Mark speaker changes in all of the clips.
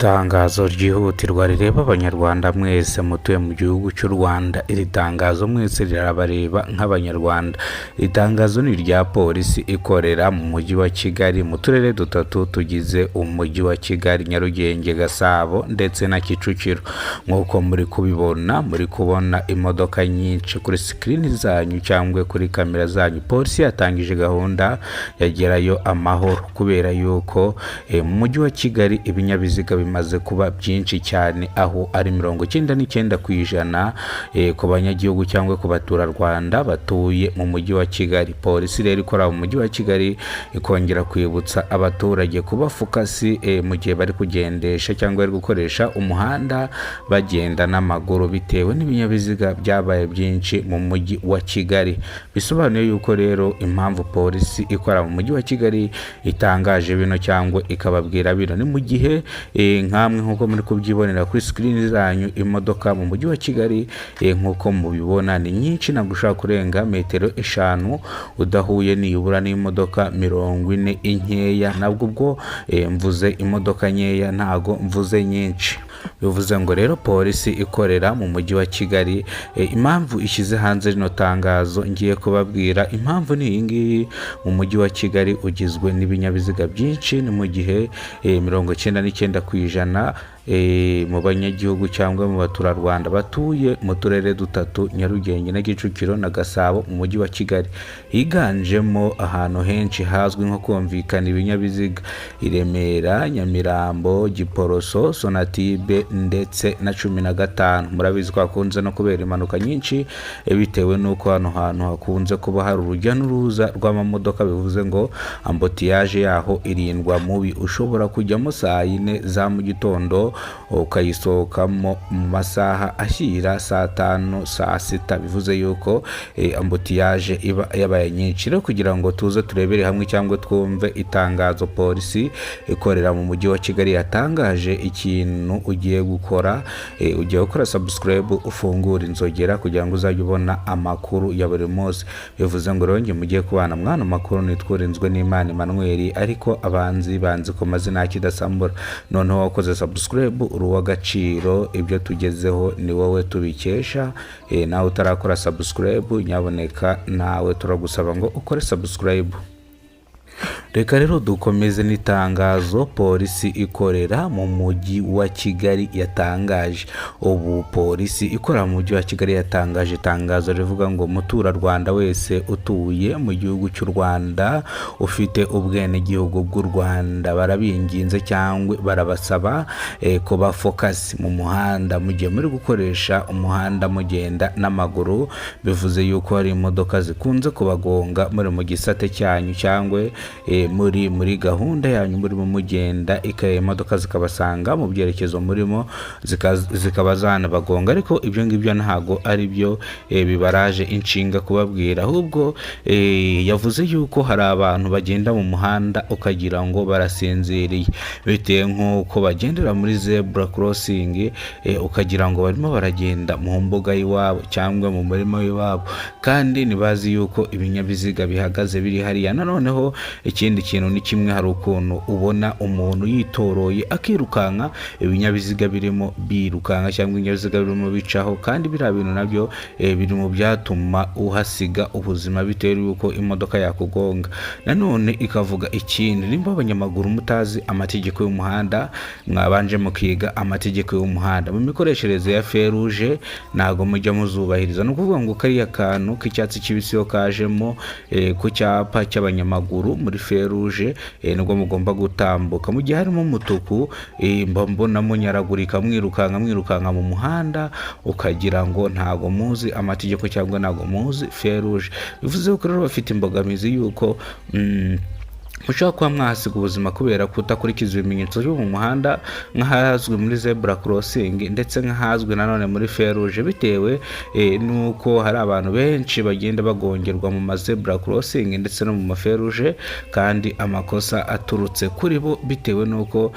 Speaker 1: Itangazo ryihutirwa rireba Abanyarwanda mwese mutuye mu gihugu cy'u Rwanda. Iri tangazo mwese rirabareba nk'Abanyarwanda. Iri tangazo ni irya polisi ikorera mu mujyi wa Kigali mu turere dutatu tugize umujyi wa Kigali: Nyarugenge, Gasabo ndetse na Kicukiro. Nk'uko muri kubibona, muri kubona imodoka nyinshi kuri sikirini zanyu cyangwa kuri kamera zanyu. Polisi yatangije gahunda ya Gerayo Amahoro kubera yuko mu mujyi wa Kigali ibinyabiziga bimaze kuba byinshi cyane, aho ari 99% ku banyagihugu cyangwa ku baturarwanda batuye mu mujyi wa Kigali. Polisi rero ikora mu mujyi wa Kigali ikongera kwibutsa abaturage kuba focus mu gihe bari kugendesha cyangwa bari gukoresha umuhanda bagenda n'amaguru, bitewe n'ibinyabiziga byabaye byinshi mu mujyi wa Kigali. Bisobanuye yuko rero impamvu polisi ikora mu mujyi wa Kigali itangaje bino cyangwa ikababwira bino ni mu gihe nkamwe nk'uko muri kubyibonera kuri sikirini zanyu, imodoka mu mujyi wa Kigali nk'uko mubibona ni nyinshi. Ntabwo ushobora kurenga metero 5 udahuye nibura n'imodoka 40 inkeya. Nabwo ubwo mvuze imodoka nkeya, ntago mvuze nyinshi. Bivuze ngo rero polisi ikorera mu mujyi wa Kigali, impamvu ishyize hanze rino tangazo ngiye kubabwira, impamvu ni iyi ngiyi: mu mujyi wa Kigali ugizwe n'ibinyabiziga byinshi, ni mu gihe 99% mu banyagihugu cyangwa mu baturarwanda batuye mu turere dutatu, Nyarugenge na Kicukiro na Gasabo, mu mujyi wa Kigali higanjemo ahantu henshi hazwi nko kumvikana ibinyabiziga: i Remera, Nyamirambo, Giporoso, Sonatube ndetse na 15. Murabizi ko hakunze no kubera impanuka nyinshi bitewe n'uko hano hantu hakunze kuba hari urujya n'uruza rw'amamodoka. Bivuze ngo embouteillage yaho irindwa mubi. Ushobora kujyamo saa 4 za mu gitondo, ukayisohokamo mu masaha ashyira saa 5, saa 6. Bivuze yuko embouteillage iba yabaye nyinshi. Rero kugira ngo tuze turebere hamwe cyangwa twumve itangazo polisi ikorera mu mujyi wa Kigali yatangaje, ikintu ugiye gukora, ugiye gukora subscribe, ufungura inzogera kugira ngo uzajye ubona amakuru ya buri munsi. Bivuze ngo rero njye mugiye kubana mwana makuru nitwurinzwe n'Imana Emmanuel, ariko abanzi banzi ku mazina ya Kidasambura. Noneho wakoze subscribe, uri uw'agaciro, ibyo tugezeho ni wowe tubikesha. Nawe utarakora subscribe, nyaboneka nawe turagusaba ngo ukore subscribe. Reka rero dukomeze n'itangazo polisi ikorera mu mujyi wa Kigali yatangaje. Ubu polisi ikorera mu mujyi wa Kigali yatangaje itangazo rivuga ngo: "Muturarwanda wese utuye mu gihugu cy'u Rwanda, ufite ubwenegihugu bw'u Rwanda, barabinginze cyangwa barabasaba kuba focus mu muhanda mu gihe muri gukoresha umuhanda mugenda n'amaguru." Bivuze yuko hari imodoka zikunze kubagonga muri mu gisate cyanyu cyangwa muri gahunda yanyu murimo mugenda, imodoka zikabasanga mu byerekezo murimo, zikaba zanabagonga. Ariko ibyo ngibyo ntabwo ari byo bibaraje inshinga kubabwira. Ahubwo yavuze yuko hari abantu bagenda mu muhanda ukagira ngo barasinziriye, bitewe nk'uko bagendera muri zebra crossing, ukagira ngo barimo baragenda mu mbuga y'iwabo cyangwa mu murima w'iwabo, kandi ntibazi yuko ibinyabiziga bihagaze biri hariya. Noneho ikindi kintu ni kimwe: hari ukuntu ubona umuntu yitoroye akirukanka, ibinyabiziga birimo birukanka cyangwa ibinyabiziga birimo bicaho, kandi biriya bintu nabyo biri mu byatuma uhasiga ubuzima, bitewe n'uko imodoka yakugonga. Nanone ikavuga ikindi: nimba abanyamaguru mutazi amategeko y'umuhanda, mwabanje mukiga amategeko y'umuhanda. Mu mikoreshereze ya feruje ntabwo mujya muzubahiriza. Ni ukuvuga ngo kariya kantu k'icyatsi kibisi iyo kajemo ku cyapa cy'abanyamaguru muri feruje, nibwo mugomba gutambuka. Mu gihe harimo umutuku, mba mbona munyaragurika, mwirukanka mwirukanka mu muhanda, ukagira ngo ntabwo muzi amategeko cyangwa ntabwo muzi feruje. Bivuze ko rero bafite imbogamizi y'uko mushobora kuba mwahasiga ubuzima kubera kudakurikiza ibimenyetso byo mu muhanda, nk'ahazwi muri zebra crossing ndetse nk'ahazwi nanone muri feruje, bitewe n'uko hari abantu benshi bagenda bagongerwa mu ma zebra crossing ndetse no mu maferuje, kandi amakosa aturutse kuri bo, bitewe n'uko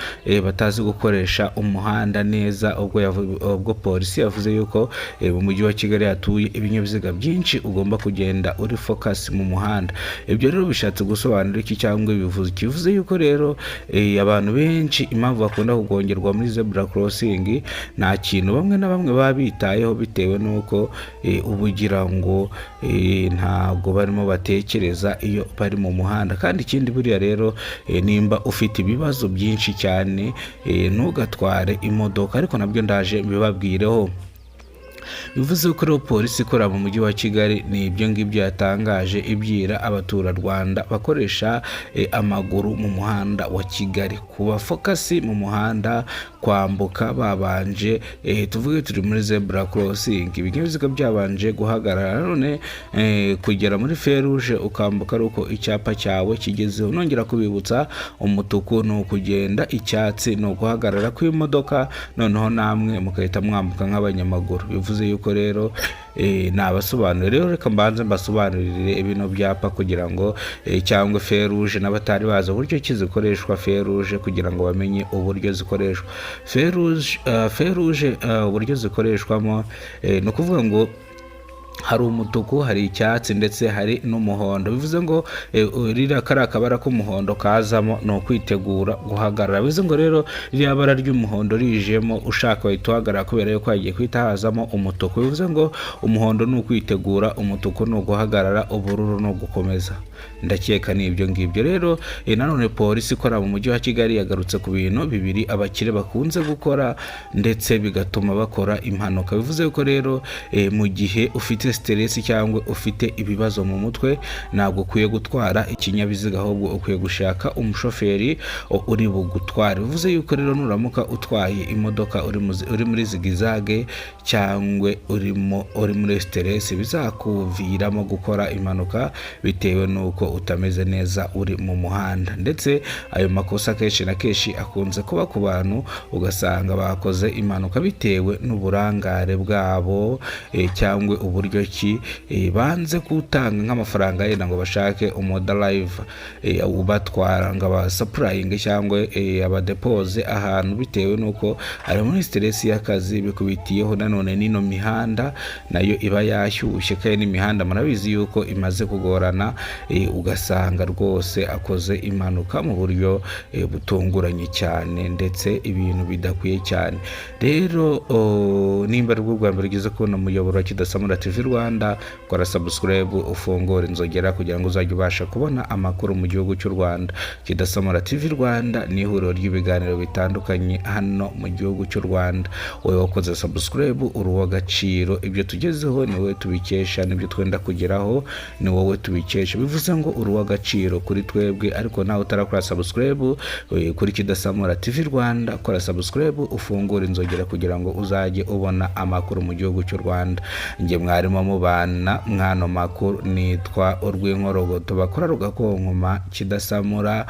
Speaker 1: batazi gukoresha umuhanda neza. Ubwo polisi yavuze yuko mu mujyi wa Kigali hatuye ibinyabiziga byinshi, ugomba kugenda uri focus mu muhanda. Ibyo rero bishatse gusobanura iki cyangwa bivuze iki? Bivuze yuko rero abantu benshi impamvu bakunda kugongerwa muri zebra crossing, nta kintu bamwe na bamwe baba bitayeho, bitewe n'uko uba ugira ngo ntabwo barimo batekereza iyo bari mu muhanda. Kandi ikindi buriya rero, nimba ufite ibibazo byinshi cyane, ntugatware imodoka, ariko nabyo ndaje mbibabwireho. Bivuze ko rero polisi ikorera mu mujyi wa Kigali ni ibyo ngibyo yatangaje, ibwira abaturarwanda bakoresha amaguru mu muhanda wa Kigali kuba focus mu muhanda, kwambuka babanje, tuvuge turi muri zebra crossing, ibinyabiziga byabanje guhagarara, none kugera muri feruje ukambuka ari uko icyapa cyawe kigezeho. Nongera kubibutsa, umutuku ni ukugenda, icyatsi ni uguhagarara kw'imodoka, noneho namwe mugahita mwambuka nk'abanyamaguru. Bivuze yuko rero nabasobanurire rero, reka mbanze mbasobanurire bino byapa kugira ngo cyangwa feruje, n'abatari bazi uburyo ki zikoreshwa feruje, kugira ngo bamenye uburyo zikoreshwa feruje. Feruje, uburyo zikoreshwamo, ni ukuvuga ngo hari umutuku, hari icyatsi, ndetse hari n'umuhondo. Bivuze ngo ririya kariya kabara k'umuhondo kazamo ni ukwitegura guhagarara. Bivuze ngo rero ririya bara ry'umuhondo rijemo, ushaka wahita uhagarara, kubera yuko hagiye guhita hazamo umutuku. Bivuze ngo umuhondo ni ukwitegura, umutuku ni uguhagarara, ubururu ni ugukomeza. Ndakeka ni ibyo ngibyo rero. Nanone polisi ikora mu mujyi wa Kigali yagarutse ku bintu bibiri abakire bakunze gukora ndetse bigatuma bakora impanuka. Bivuze ko rero mu gihe ufite stress cyangwa ufite ibibazo mu mutwe, ntabwo ukwiye gutwara ikinyabiziga, ahubwo ukwiye gushaka umushoferi uri bugutware. Bivuze yuko rero nuramuka utwaye imodoka uri muri zigzag cyangwa uri muri stress, bizakuviramo gukora impanuka bitewe n'uko utameze neza uri mu muhanda. Ndetse ayo makosa kenshi na kenshi akunze kuba ku bantu, ugasanga bakoze impanuka bitewe n'uburangare bwabo, cyangwa uburyo ki banze gutanga nk'amafaranga yenda ngo bashake umudriver ubatwara ngo abasupplyinge cyangwa abadepoze ahantu, bitewe n'uko ari muri stress y'akazi bikubitiyeho. Nanone n'ino mihanda nayo iba yashyushye, kandi n'imihanda murabizi yuko imaze kugorana, ugasanga rwose akoze impanuka mu buryo butunguranye cyane, ndetse ibintu bidakwiye cyane. Rero nimba ari bwo bwa mbere ugeze kubona umuyoboro wa Kidasamura TV Rwanda, kora subscribe, ufungure inzogera kugira ngo uzajye ubasha kubona amakuru mu gihugu cy'u Rwanda. Kidasamura TV Rwanda ni ihuriro ry'ibiganiro bitandukanye hano mu gihugu cy'u Rwanda. Wowe wakoze subscribe uri uw'agaciro. Ibyo tugezeho ni wowe tubikesha, n'ibyo twenda kugeraho ni wowe tubikesha. Bivuze ngo uri uw'agaciro kuri twebwe. Ariko nawe utarakora subscribe kuri Kidasamura TV Rwanda, kora subscribe, ufungure inzogera kugira ngo uzajye ubona amakuru mu gihugu cy'u Rwanda. Njye mwarimo mubana mwano makuru nitwa Urw'inkorogoto bakora rugakonkoma Kidasamura.